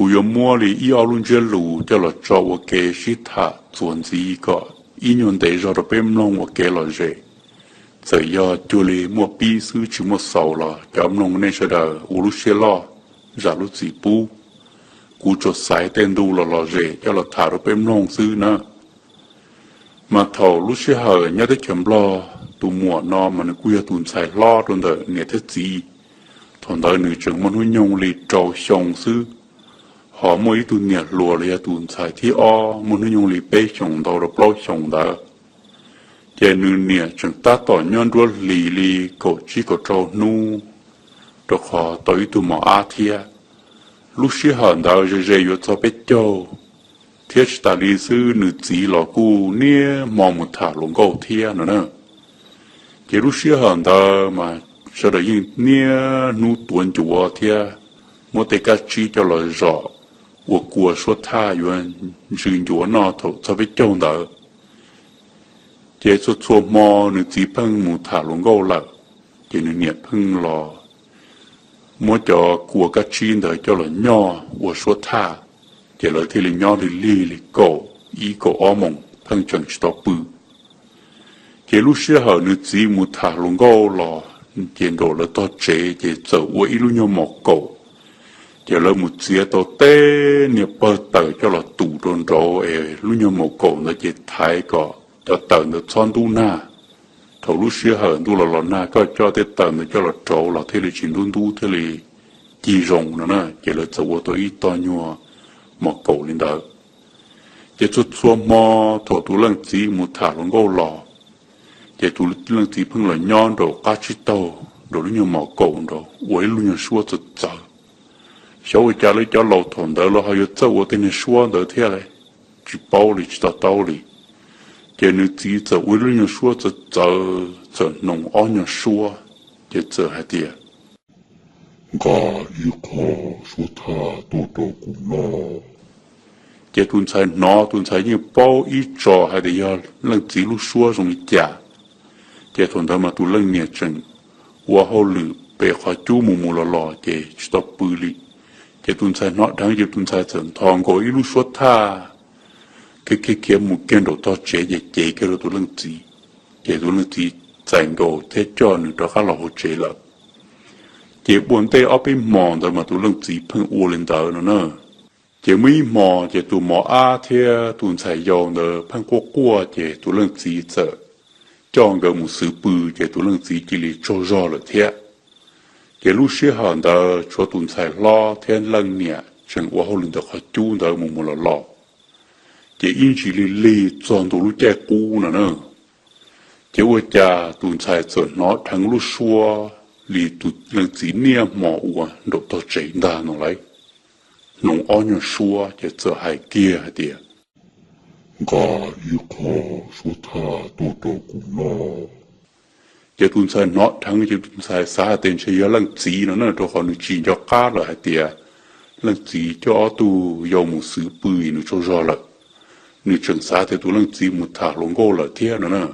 Kuv yuav muab li ib ob lub ntsiab lus coj los tso ua kev sib tham txuas ntxiv kom ib nyuag ntev zog rau peb mloog ua kev lom zem. Txawm yog cuag li muaj pib xwb tsis muaj xaus los cov mloog nej sawv daws ua lub siab loj zam lub txim pub. Kuv tsuas xaiv tej ntu los lom zem coj los tham rau peb mloog xwb na. Mas thaum lub sij hawm nyob teb chaws Nplog, tus muam no mas nws kuj yog tus ntxhais hlob rau ntawm niam thiab txiv. Thaum ntawd nws tseem muaj hnub nyoog li rau xyoo xwb, ho muaj ib tug niam hluas los yog tus ntxhais thib ob muaj hnub nyoog li peb xyoos ntau rau plaub xyoos ntawd. Ces nws niam tseem tab tom nyob nruab hlis li kaum tsib kaum rau hnub, rau qhov tau ib tug mos ab thiab. Lub sij hawm ntawd ze ze yuav txog peb caug, thiab tsis tas li xwb nws txiv los kuj niaj hmo mus tham hluas nkauj thiab no na. Ces lub sij hawm ntawd mas sawv daws yeej niaj hnub tuav ncuav thiab muab tej kab tsib coj los zom ua kua suab thaj yuav ntsws ncuav noj thaum txog peb caug ntawd. Ces txhua txhua hmo nws txiv pheej mus tham hluas nkauj lawm, ces nws niam pheej los muab cov kua kab tsib ntawd coj los nyoj ua suab thaj, ces lawv thiaj li nyob li lig li kaum ib kaum ob moos pheej tseem tsis tau pw. Ces lub sij hawm nws txiv mus tham hluas nkauj los, ces nraum lawv tog tsev ces txawm ua ib lub nyuag mos kaum, ces lawv mus txiav tau tej niag pawg taws coj los tus rau nraud es lub nyuag mos kaum ntawd ces thaiv kom cov taws ntawd txhob ntub nag. Thaum lub sij hawm ntuj los los nag koj coj tej taws ntawd coj los rauv los thiaj li tsis ntub ntub thiaj li cig zoo no na, ces lawv txawm ua tau ib tog nyuag mos kaum li ntawd. Ces txhua txhua hmo thaum tus leej txiv mus tham hluas nkauj los, ces tus leej txiv pheej los nyob nraum qab tsib taug nraum lub nyuag mos kaum nraud ua ib lub nyuag suab txawv txawv. Xyov ua cas li cov laus thaum ntawd los ho yuav txawj ua tej niag suab ntawd thiab li, tsis paub li tsis to taub li. Ces nws txiv txawm ua ib lub nyuag suab txawv txawv txawm hnoos ob nyuag suab, ces txawm hais tias, nqa ib qho suab thaj tuaj rau kuv noj. Ces tus ntxhais hnov tus ntxhais yeej paub ib tso hais tias yog leej txiv lub suab zoo li cas. Ces thaum ntawd mas tus leej niam tseem ua hauj lwm pem qhov cub mus mus los los ces tsis tau pw li. Ces tus ntxhais hnov dheev ces tus ntxhais txawm nthos nkaus ib lub suab thaj, khiav khiav khiav mus kiag nraum tog tsev ces cev kiag rau tus leej txiv. Ces tus leej txiv txais nkaus thiab coj nws rov qab los hauv tsev lawm. Ces ua ntej ob peb hmo ntawd mas tus leej txiv pheej ua li ntawd no na. Ces muaj ib hmo ces tus mos ab thiab tus ntxhais yau ntawd pheej quaj quaj ces tus leej txiv txawm coj nkawd mus xwv pw, ces tus leej txiv cia li tsaug zog lawm thiab. Ces lub sij hawm ntawd tshuav tus ntxhais hlob thiab leej niam tseem ua hauj lwm ntawm qhov cub ntawd mus mus los los, ces ib ntsis lig lig txog ntua lub caij qub no na. Ces ua cas tus ntxhais txawm hnov dheev lub suab li tus leej txiv niaj hmo ua nraum tog tsev ntag no lauj. Hnoos ob nyuag suab ces txawm hais kiag hais tias, nqa ib qho suab thaj tuaj rau kuv noj. Ces tus ntxhais hnov dheev ces tus ntxhais xav hais tias ntshe yog leej txiv no na, rau qhov nws tsis nco qab lawm hais tias leej txiv coj ob tug yau mus xwv pw nws tsaug zog lawm. Nws tseem xav tias tus leej txiv mus tham hluas nkauj lawm thiab no na.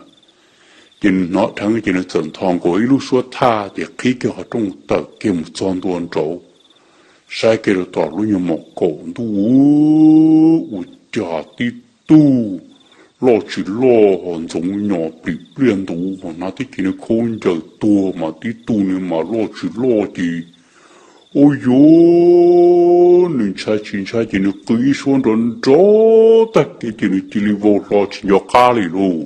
Ces nws hnov dheev ces nws txawm nthos nkaus ib lub suab thaj ces qhib kiag qhov rooj tawm kiag mus txog ntua nraud, saib kiag rau tom lub nyuag mos kaum ntuj, ua cas tib tug loj tsis loj ho ntxoov nyos plim pliaj ntuv ho hnav tib ce niag khaub ncaws tuag mas tib tug niag mas loj tsis loj ces, ua yuav nws ntshai tsis ntshai ces nws qw ib suab nrov nrov tag kev ces nws cia li vau hlo tsis nco qab li lauj.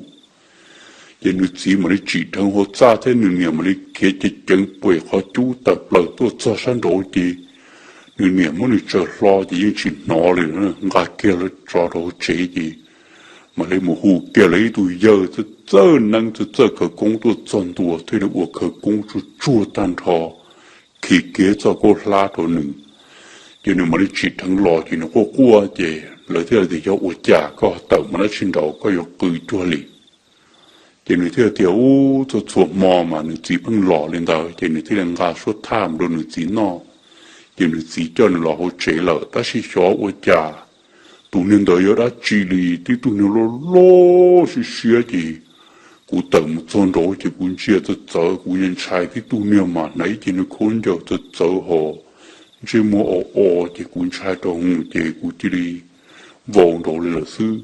Ces nws txiv mam li tsim dheev hauv txaj thiab nws niam mam li khiav ceev ceev pem qhov cub tawm plaws tuaj txog sab nraud ces nws niam muab nws tsaws hlo ces yeej tsis hnov li, nqa kiag lawv tso rau hauv tsev ces mam li mus hu kiag lawv ib tug yawg txawj txawj neeb txawj txawj khawv koob tuaj txog ntua thiaj li ua khawv koob tsuag tsuag tag nrho, khi kiag txoj kaub hlab rau nws. Ces nws mam li tsim dheev los ces nws quaj quaj ces lawv thiaj tias yog ua cas koj tawm mus dab tsi nraud koj yuav qw cuag li. Ces nws thiaj tias ub txhua txhua hmo mas nws txiv pheej los li ntawd ces nws thiaj li nqa suab thaj mus rau nws txiv noj. Ces nws txiv coj nws los hauv tsev lawm tab sis xyov ua cas tus niag ntawd yog dab tsi li, tib tug niag loj loj siab siab ces kuv tawm mus txog nraud ces kuv ntsia txawv txawv kuv ntshai tib tug niag mas hnav ib ce niag khaub ncaws txawv txawv ho ntsej muag o o ces kuv ntshai rau hwv ces kuv cia li vau nraud li lawm xwb.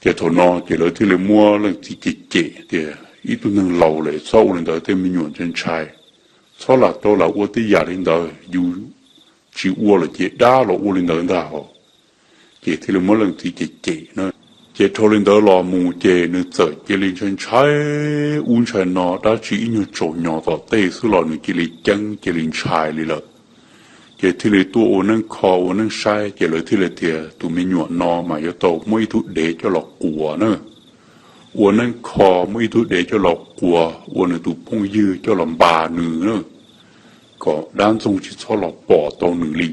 Ces thaum no ces lawv thiaj li muab leej txiv cem cem tias ib tug neeg laus lawm txhob ua li ntawd, tej me nyuam ntshai ntshai, txhob lam tau lam ua tej yam li ntawd, yus tsis ua lawm ces dab los ua li ntawd ntag hos. Ces thiaj li muab leej txiv cem cem na. Ces dhau li ntawd los mus ces nws txawm cia li ntshai ntshai ub ntshai no dab tsi ib nyuag tsaus nyos tom tej xwb los nws cia li ceeb cia li ntshai li lawm. Ces thiaj li tuaj ua neeb kho ua neeb saib ces lawv thiaj li tias tus me nyuam no mas yuav tau muab ib tug dev coj los quas na. Ua neeb kho muab ib tug dev coj los quas ua nws tus phooj ywg coj los npas nws na, kom dab ntxoog tsis txhob los pom tau nws li.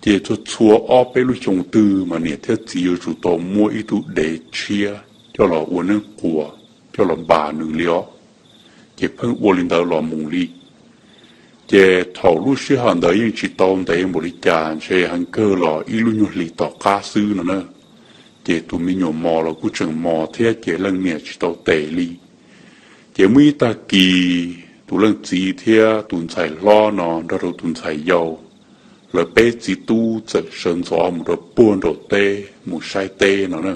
Ces txhua txhua ob peb lub xyoo twg mas niam thiab txiv yuav tsum tau muab ib tug dev tshiab coj los ua neeb quas coj los npas nws li os. Ces pheej ua li ntawd los mus li. Ces thaum lub sij hawm ntawd yeej tsis tau ntev npaum li cas, ntshe heev kawg los ib lub nyuag hlis tom qab xwb no na. Ces tus me nyuam mos los kuj tseem mos thiab ces leej niam tsis tau tes li. Ces muaj ib tag kis tus leej txiv thiab tus ntxhais hlob no nrog rau tus ntxhais yau, lawv peb txiv tub txawm sawv ntxov mus rau puag nraum teb mus saib teb no na.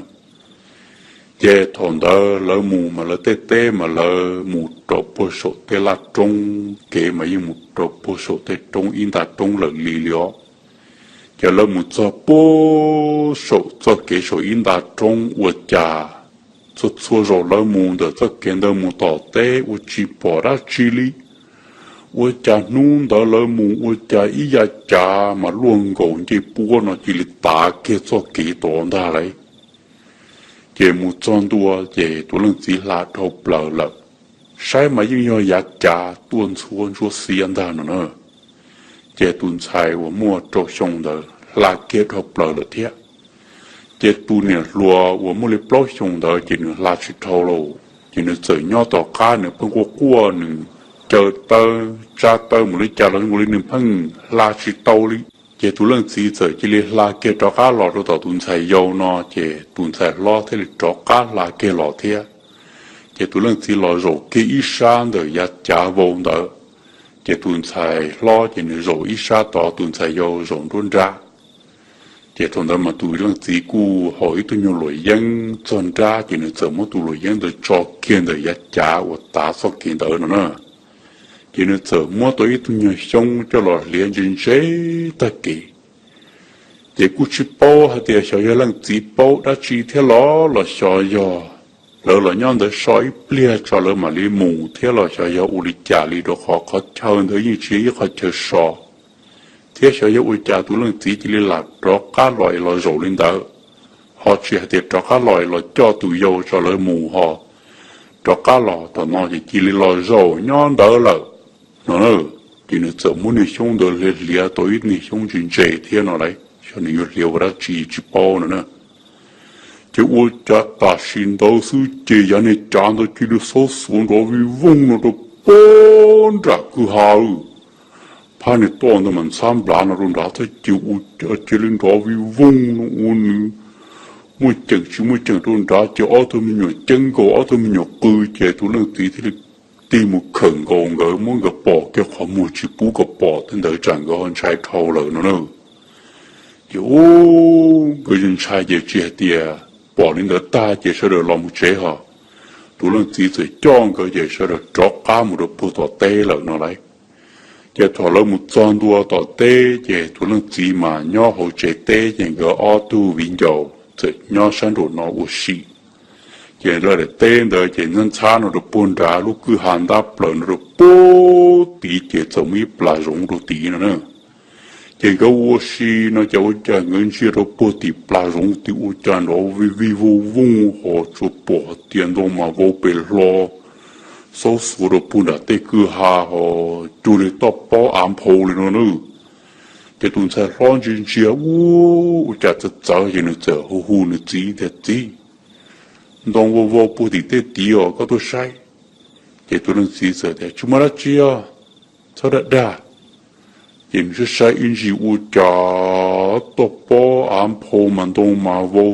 Ces thaum ntawd lawv mus mas lawv tej teb mas lawv mus rau puag saum tej laj roob, kev mas yeej mus rau puag saum tej roob ib nta roob lawm li li os. Ces lawv mus txog puag saum txoj kev saum ib nta roob ua cas txhua txhua zaus lawv mus ntawm txoj kev ntawd mus tom teb ua tsis pom dab tsi li. Ua cas hnub ntawd lawv mus ua cas ib yav cav mas luaj nkaus ncej puab no cia li tav kiag txoj kev tod ntag lauj. Ces mus txog ntua ces tus leej txiv hla dhau plaws lawm, saib mas yeej yog yav cav tuaj ntxhuab ntsuab xiab ntag no na. Ces tus ntxhais uas muaj rau xyoo ntawd hla kiag dhau plaws lawm thiab. Ces tus niam hluas uas muaj li plaub xyoo ntawd ces nws hla tsis dhau lauj, ces nws txawm nyob tom qab nws pheej quaj quaj, nws caw taw tsa taw mus li cas los zoo li nws pheej hla tsis tau li. Ces tus leej txiv txawm cia li hla kiag rov qab los rau tom tus ntxhais yau no, ces tus ntxhais hlob thiaj li rov qab hla kiag los thiab. Ces tus leej txiv los zaum kiag ib sab ntawm yav cav vau ntawd, ces tus ntxhais hlob ces nws zaum ib sab tod, tus ntxhais yau zaum nruab nrab. Ces thaum ntawd mas tus leej txiv kuj haus ib tug nyuag luam yeeb txog nrab, ces nws txawm muab tus luam yeeb ntawd tso kiag ntawm yav cav uas tav txoj kev ntawd no na. Ces nws txawm muab tau ib tug nyuag xyoob coj los hliav ntse ntse tag kev. Ces kuj tsis paub hais tias xyov yog leej txiv paub dab tsi thiab los los xyov yog lawv los nyob ntawd so ib pliag tso lawv mam li mus thiab los xyov yog ua li cas li, rau qhov qhov chaw ntawd yeej tsis yog ib qhov chaw so, thiab xyov yog ua cas tus leej txiv cia li lam rov qab los es los zaum li ntawd, ho tsis hais tias rov qab los es los coj tus yau tso lawv mus ho rov qab los tom no ces cia li los zaum nyob ntawd lawm no na. Ces nws txawm muab niag xyoob ntawd hliav hliav tau ib niag xyoob ntse ntse thiab no lauj, xyov nws yuav hliav ua dab tsi tsis paub no na. Ces ua cas tam sim ntawd xwb ces yav niag cav ntawd cia li xaub xuav nrov vij voog no rau puag nram kwj ha. Phab niag toj ntawd mas ntxhab nplav no rau nrad thiab ces ua cas cia li nrov vij voog no ua nws muaj ceem tsis muaj ceem rau nrad ces ob tug me nyuam ceeb nkaus ob tug me nyuam qw ces tus leej txiv thiaj li tig mus khawm nkaus nkawd muab nkawd pom kiag qhov muag tsis pub kom pom tej ntawd tsam nkawd ho ntshai dhau lawm no na. Ces ub nkawd ntshai ces tsis hais tias pom li ntawd tag ces sawv daws los mus tsev ho. Tus leej txiv txawm coj nkawd ces sawv daws rov qab mus rau puag tom teb lawm no lauj. Ces thaum lawv mus txog ntua tom teb ces tus leej txiv mas nyob hauv tsev teb ces nkawd ob tug viv ncaus txawm nyob sab nraum no ua si. Ces lawv daim teb ntawd ces ntxhab ntxhab no rau puag nrad lub kwj ha ntab plaws no rau puag tid ces txawm muaj ib plas zoov rau tid no na. Ces nkawd ua si no ces ua cas nkawd ntsia rau puag tim plas zoov tid ua cas nrov vij vij voog voog ho tsuas pom hais tias ntoo mas vau pes hlo, xaub xuav rau puag nram tej kwj ha ho cuag li toj pob av nphau li no na. Ces tus ntxhais hlob ntsia ntsia ub ua cas txawv txawv ces nws txawm hu hu nws txiv tias, Txiv, ntoo vau vau puag tim tej tid os, koj tuaj saib. Ces tus leej txiv txawm tias, Tsis muaj dab tsi os, txhob dag dag. Ces nws saib saib ib ntsis ua cas toj pob av nphau mas ntoo mas vau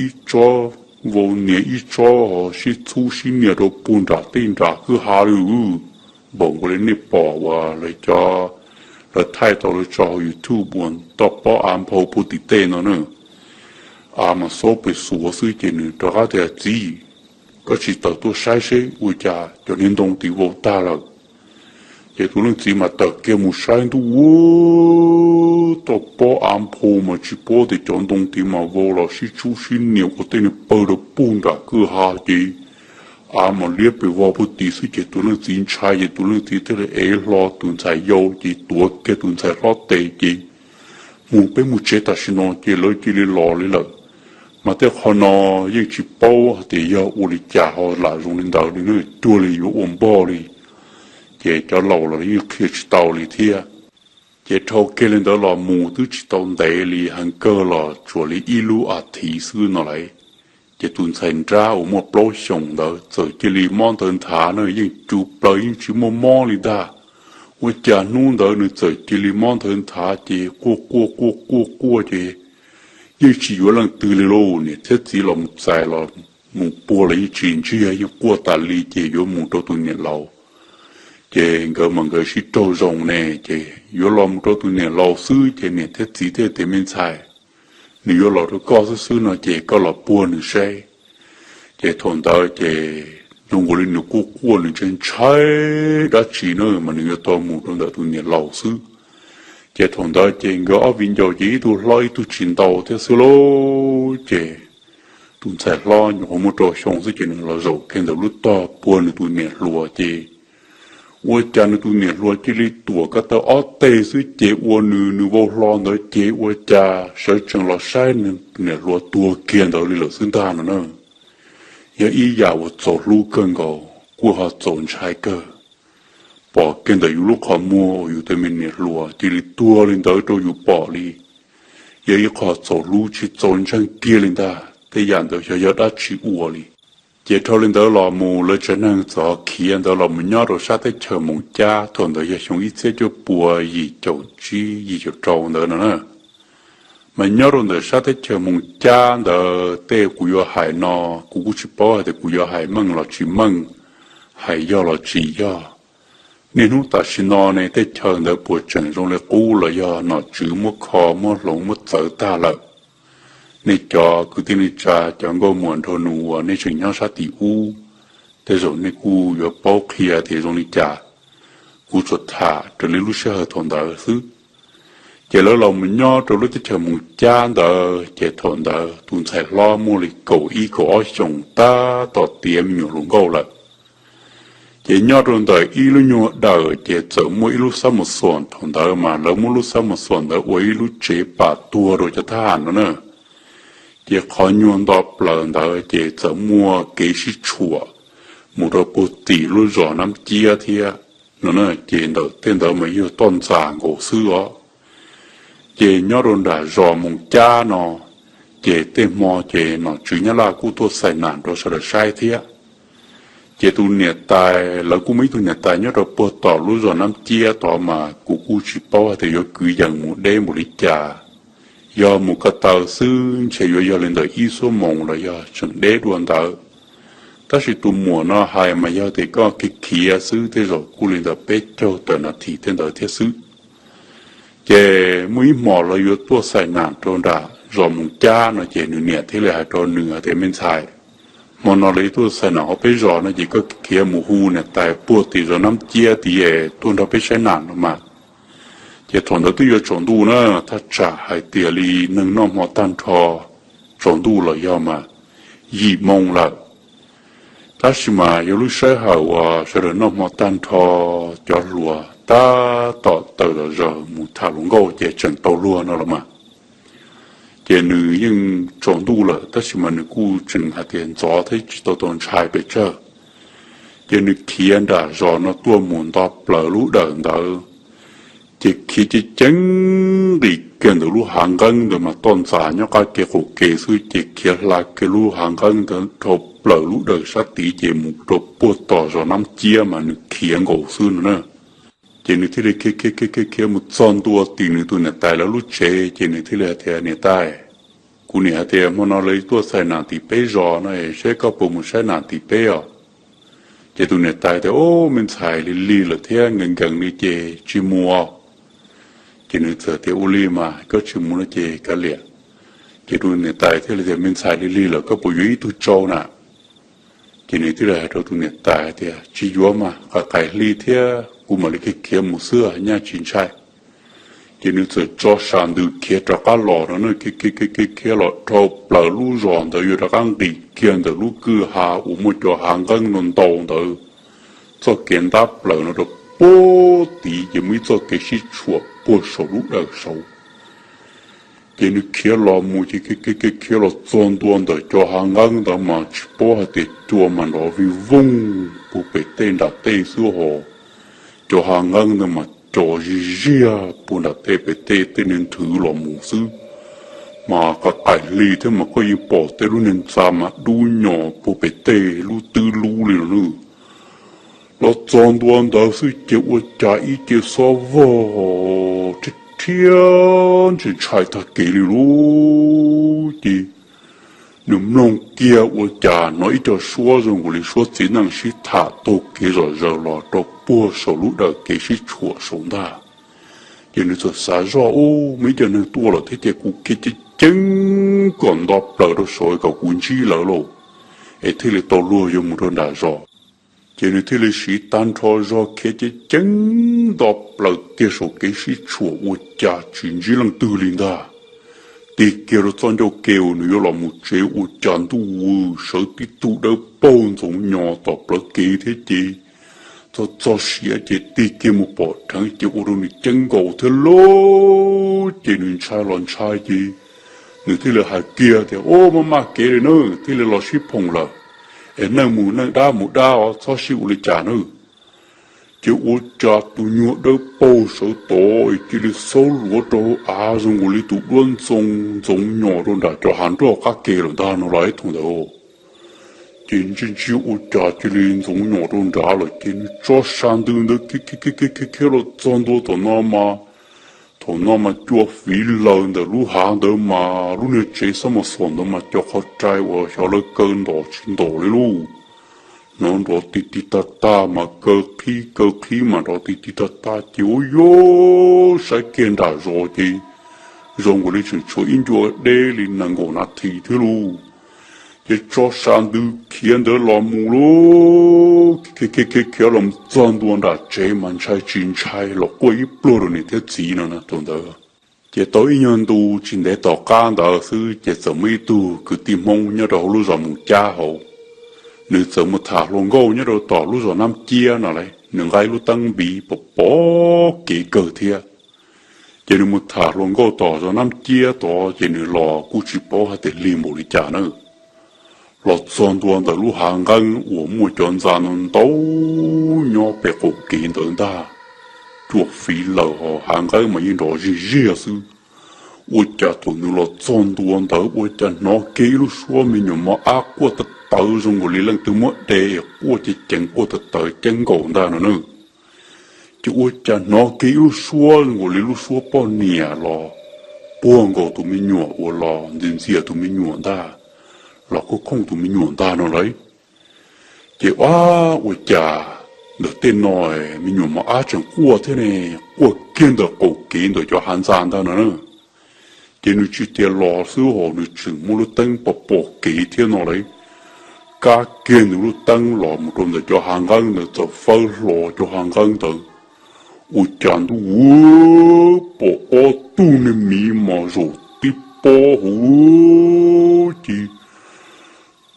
ib tsob, vau nias ib tsob ho sib txhub sib nias rau puag nram tej nram kwj ha li, npaum nkaus li nej pom uas lawv cov lawv thaij tau lawv tso hauv YouTube uas toj pob av nphau puag tim tej no na. Av mas xob pes xuav xwb ces nws rov qab tias, Txiv, koj tsis tawm tuaj saib seb ua cas cov niag ntoo tid vau tag lawm. Ces tus leej txiv mas tawm kiag mus saib ntuj, toj pob av nphau mas tsis paub tias cov ntoo tid mas vau los sib tsub sib nias ua tej niag pawg rau puag nram kwj ha ces av mas liab pes vog puag tid xwb ces tus leej txiv ntshai ces tus leej txiv thiaj li ev hlo tus ntxhais yau ces tuav kiag tus ntxhais hlob tes ces mus, Peb mus tsev tam sim no, ces lawv cia li los li lawm. Mas tej qho no yeej tsis paub hais tias yog ua li cas ho lam zoo li ntawd li, cuag li yuav ua npog li. Ces cov laus los yeej qhia tsis tau li thiab. Ces dhau kiag li ntawd los mus twb tsis tau ntev li, heev kawg los tsuas li ib lub as thiv xwb no lauj. Ces tus ntxhais nrab uas muaj plaub xyoos ntawd txawm cia li mob ntawd nthav na, yeej cus plaws yeej tsis muaj mob li ntag. Ua cas hnub ntawd nws txawm cia li mob ntawd nthav ces quaj quaj quaj quaj quaj ces yeej tsis yuav leej twg li lauj. Niam thiab txiv los mus txais los mus puag los yeej tsis ntsiag, yeej quaj tas li ces yuav mus rau tus niam laus. Ces nkawd mas nkawd sib raug zoo ne, ces yuav los mus rau tus niam laus xwb ces niam thiab txiv thiaj tias, Me ntxhais, nws yuav los rau koj xwb xwb no ces koj los puag nws seb. Ces thaum ntawd ces zoo nkaus li nws quaj quaj nws ntshai ntshai dab tsi na mas nws yuav tau mus rau ntawm tus niam laus xwb. Ces thaum ntawd ces nkawd ob viv ncaus ces ib tug hlob ib tug tsis ntau thiab xwb lauj. Ces tus ntxhais hlob nyuam qhuav muaj rau xyoo xwb ces nws los zaum kiag ntawm lub tog puag nws tus niam hluas ces ua cas nws tus niam hluas cia li tuam ko taw ob teg xwb ces ua nws, nws vau hlo ntawd ces ua cas sawv tsees los saib nws tus niam hluas tuag kiag ntawd li lawm xwb ntag no na. Yog ib yam uas txaus hlub kawg nkaus kuj ho txaus ntshai kawg. Pom kiag ntawm yus lub qhov muag uas yus tus me niam hluas cia li tuag li ntawd rau yus pom li, yog ib qho txaus hlub tsis txaus ntseeg kiag li ntag. Tej yam ntawd xyov yog dab tsi ua li. Ces dhau li ntawd los mus lawv tsev neeg txawm khiav ntawd los mus nyob rau sab teb chaws Moos Cab, thaum ntawd yog xyoo ib txhiab cuaj pua yim caum tsib yim caum rau ntawd no na. Mas nyob rau ntawm sab teb chaws Moos Cab ntawd tej kuv yuav hais no, kuv kuj tsis paub hais tias kuv yuav hais meej los tsis meej, hais yog los tsis yog. Niaj hnub tam sim no ne tej chaw ntawd puas tseem zoo li qub los yog nom tswv muab kho muab hloov muab txawv tag lawm? Nej cov kwv tij neej tsa cov nkauj muam nraug nus uas nej tseem nyob sab tim ub, tej zaum nej kuj yuav paub qhia tias zoo li cas. Kuv tsuas tham raws li lub sij hawm thaum ntawd xwb. Ces lawv los mus nyob rau lub teb chaws Moos Cab ntawd ces thaum ntawd tus ntxhais hlob muaj li kaum ib kaum ob xyoos tab tom tiav me nyuam hluas nkauj lawm. Ces nyob rau ntawm ib lub nyuag dawm ces txawm muaj ib lub xab mos xoos, thaum ntawd mas lawv muab lub xab mos xoos ntawd ua ib lub tsev pam tuag rau cov thab ham no na. Ces qhov nyuag nto plaws ntawd ces txawm muaj kev sib tshuam mus rau puag tim lub zos Nab Ciab thiab no na. Ces ntawm tej ntawd mas yog toj ntxas nkaus xwb os. Ces nyob rau nram zos Moos Cab no, ces tej hmo ces nom tswv Nyab Laj kuj tuaj xais nam rau sawv daws saib thiab. Ces tus niam tais, lawv kuj muaj ib tug niam tais nyob rau puag tom lub zos Nab Ciab tod mas kuv kuj tsis paub hais tias yuav kwv yees mus deb npaum li cas. Yog mus ko taw xwb ntshe yuav yog li ntawm ib xuab moos los yog tseem deb dua ntawd. Tab sis tus muam no hais mas yog tias koj khiav khiav xwb tej zaum kuj li ntawm peb caug tawm nas this tej ntawd thiab xwb. Ces muaj ib hmos lawv yuav tuaj xais nam rau nram zos Moos Cab no ces nws niam thiaj li hais rau nws hais tias, Me ntxhais, hmo no lawv yuav tuaj xais nam hauv peb zos no ces koj khiav mus hu niam tais puag tim zos Nab Ciab tid tuaj nrog peb saib nam no mas. Ces thaum ntawd twb yuav tsaus ntuj na, thaj tsam hais tias li neeg noj hmo tag nrho tsaus ntuj los yog mas yim moo lawm. Tab sis mas yog lub sij hawm uas sawv daws noj hmo tag nrho, cov hluas tab tom tawm los zaws mus tham hluas nkauj ces tseem tau luag no los mas. Ces nws yeej tsaus ntuj lawm tab sis mas nws kuj tseem hais tias ntxov thiab tsis tau tau ntshai pes tsawg. Ces nws khiav nram zos no tuaj mus nto plaws lub dawm ntawd, ces khiav ceev ceev nqis kiag ntawm lub hav nqeeb ntawd mas toj ntxas nyob qab kev qaum kev xwb ces khiav hla kiag lub hav nqeeb ntawd dhau plaws lub dawm sab tid ces mus rau puag tom zos Nab Ciab mas nws khiav nkaus xwb no na. Ces nws thiaj li khiav khiav khiav khiav khiav mus txog ntua tim nws tus niam tais lawv lub tsev ces nws thiaj li hais tias, Niam tais, kuv niam hais tias hmo no lawv tuaj xais nam tim peb zos no es seb koj puas mus saib nam tim peb os? Ces tus niam tais tias, Ub, me ntxhais, lig lig lawm thiab nkees nkees li ces tsis mus os. Ces nws txawm tias, Ua li mas koj tsis mus no ces kav liam. Ces tus niam tais thiaj li tias, Me ntxhais, lig lig lawm koj puas yuav ib tug tsau na? Ces nws thiaj li hais rau tus niam tais tias, Tsis yuav mas, qaim qaim hli thiab kuv mam li khiav khiav mus xwb, nyaj tsis ntshai. Ces nws txawm tso sam ntws khiav rov qab los no, khiav khiav khiav los dhau plaws lub zos ntawd yuav rov qab nqis kiag ntawm lub kwj ha uas muaj cov hav nqeeb no ntau ntawd, txoj kev ntab plaws no rau puag tid ces muaj ib txoj kev sib tshuam puag saum lub dawm saud. Ces nws khiav los mus ces khiav khiav los txog ntua ntawm cov hav nqeeb ntawd mas tsis paub hais tias cua mas nrov vij voog puag pem tej nram tej xwb hos. Cov hav nqeeb ntawd mas co zig ziag puag nram tej pem tej, tej nthwv los mus xwb. Mas qaim qaim hli thiab mas koj yeej pom tej lub niag ntxa mas dub nyos puag pem tej lub twb lub li no nawb. Los txog ntua ntawd xwb ces ua cas ib ce xob vog rhiab rhiab ntshai ntshai tag kev li lauj. Ces nws mloog kiag ua cas hnov ib co suab zoo nkaus li suab txiv neej sib tham taug kev zom zaws los rau puag saum lub dawm kev sib tshuam saud ntag. Ces nws txawm xav zoj, Ub, muaj ib co neeg tuaj lawm thiab ces kuv khiav ceev ceev kom nto plaws rau saud kom kuv ntsib lawv lauj, es thiaj li tau luag yuav mus rau nram zos. Ces nws thiaj li siv tag nrho zog khiav ceev ceev nto plaws kiag saum kev sib tshuam ua cas tsis ntsib leej twg li ntag. Tig kiag rau txoj ncauj ke uas nws yuav los mus tsev ua cas ntuj vwm sawv tib tug dawb paug ntxoov nyos tom plawv kev thiab ces txog txog siav ces tig kiag mus pom dheev ces ua rau nws ceeb nkaus thiab lauj. Ces nws ntshai los ntshai ces nws thiaj li hais kiag tias, Ub, maj maj kev li nawb, thiaj li los sib phoom lawm, es neeg mus neeg dab mus dab os, txhob sib ua li cas nawb. Ces ua cas tus nyuag dawb paug sawv tod cia li xaub luav rau av zoo nkaus li tus duab ntxoo ntxoov nyos rau nram cov hav nroj qab ke lawm ntag no los ib thaum ntawd. Ces ntsia ntsia ua cas cia li ntxoov nyos rau nrad lawm ces nws tso sa ntws ntawd khiav khiav khiav los txog ntua tom no mas, thaum no mas cua fiv laws ntawm lub hav ntawd mas lub niag tsev xab mos xom ntawd mas cov qhov rai uas xyov lawv kaw ntom tsis ntom li lauj. Hnov nrov tig tig tag tag mas kaw qhib kaw qhib mas nrov tig tig tag tag ces ua yuav saib kiag nram zos ces zoo nkaus li tseem tshuav ib ncua deb li nees nkaum nas this thiab lauj. Ces tso sa ntws khiav ntawd los mus lauj, khiav khiav khiav los txog ntua nram tsev mas ntshai tsis ntshai los quaj ib pluag rau niam thiab txiv no thaum ntawd. Ces tau ib nyuag ntu tsis ntev tom qab ntawd xwb ces txawm muaj ib tug kwv tij Hmoob nyob rau hauv lub zos Mus Cab hauv, nws txawm mus tham hluas nkauj nyob rau tom lub zos Nab Ciab no lauj. Nws nqa ib lub teeb npiv pom pom kev kawg thiab. Ces nws mus tham hluas nkauj tom zos Nab Ciab tod ces nws los kuj tsis paub hais tias lig npaum li cas na. Los txog ntua ntawm lub hav nqeeb uas muaj cov ntxa no ntau nyob pem qaum kev ntawd ntag, cua fiv laws ho hav nqeeb mas yeej nrov zig ziag xwb. Ua cas thaum nws los txog ntua ntawd ua cas hnov kiag ib lub suab me nyuam mos ab quaj tawv tawv zoo nkaus li leej twg muab de es quaj ceev ceev quaj tawv tawv ceeb nkaus ntag no na. Ces ua cas hnov kiag ib lub suab zoo nkaus li lub suab poj niam los puag nkaus tus me nyuam uas los ntxias ntxias tus me nyuam ntag, los khooj khooj tus me nyuam ntag no lauj. Ces ab, ua cas ntawm tej no me nyuam mos ab tseem quaj thiab ne, quaj kiag ntawm qaum kev ntawm cov hav ntxa ntag no na. Ces nws tsis tias los xwb hos nws tseem muab lub teeb pom pom kev thiab no lauj. Kab kiag nws lub teeb los mus rau ntawm cov hav nqeeb ntawd txawm fawb hlo cov hav nqeeb ntawd. Ua cas ntuj vwm pom ob tug niag miv mos zaum tib pob hauv ces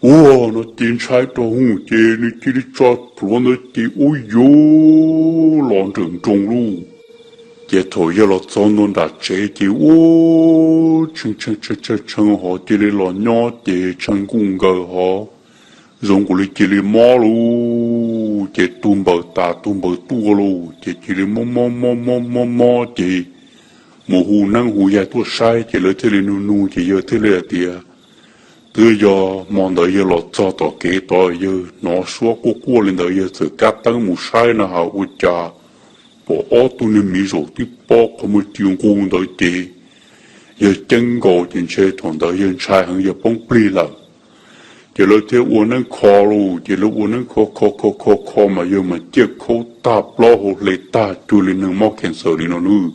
ua no ces ntshai rau hwv ces nws cia li tso plhuav ntawd ces ua yuav los nrawm nroos lauj. Ces thaum yawg los txog ntua nram tsev ces ua tshee tshee tshee hos cia li los nyob ces tshee nkuj nkaws hos zoo nkaus li cia li mob lauj. Ces tug npaws tas tug npaws tuaj lauj ces cia li mob mob mob mob mob mob ces mus hu neeb hu yaig tuaj saib ces lawv thiaj li nug nug ces yawg thiaj li hais tias twb yog hmo ntawd yawg los txog tom kev tod yawg hnov suab quaj quaj li ntawd yawg txawm kab teeb mus saib na has ua cas pom ob tug niag miv zaum tib pob qhov muag ci nqus ntawd ces yawg ceeb nkaus ces ntshe thaum ntawd yawg ntshai heev yawg poob plig lawm. Ces lawv thiaj ua neeb kho lauj ces lawv ua neeb kho kho kho kho kho mas yawg mas ciaj khaub tag plaub hau hle tag cuag li neeg mob cancer li no nawb.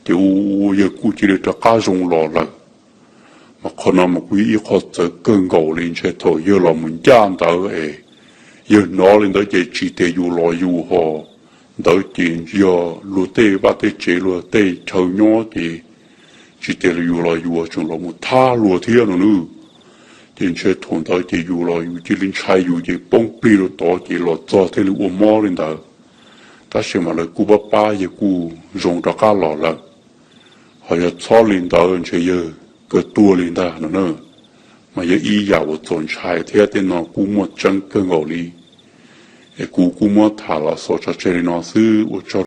Ces ua yawg kuj cia li rov qab zoo los lawm. Mas qhov no mas kuj yog ib qho txawv kawg nkaus li, ntshe thaum yawg los mus ncaj ntawd es yawg hnov li ntawd ces tsis tias yus los yus ho, ntawd ces yog luag tej vaj tej tsev luag tej chaw nyob ces tsis tias yus los yus tseem los mus thab luag thiab no nawb. Ces ntshe thaum ntawd ces yus los yus cia li ntshai yus ces poob plig rau tod ces los txog thiaj li ua mob li ntawd. Tab sis mas lawv kuj pab pab yawg kuj zoo rov qab los lawm. Ho yog txhob li ntawd ntshe yawg kawg tuag li ntag no na. Mas yog ib yam uas txaus ntshai thiab tej no kuj muaj tseeb kawg nkaus li. Es kuv kuj muab tham los xaus tso tseg li no xwb, ua tsaug.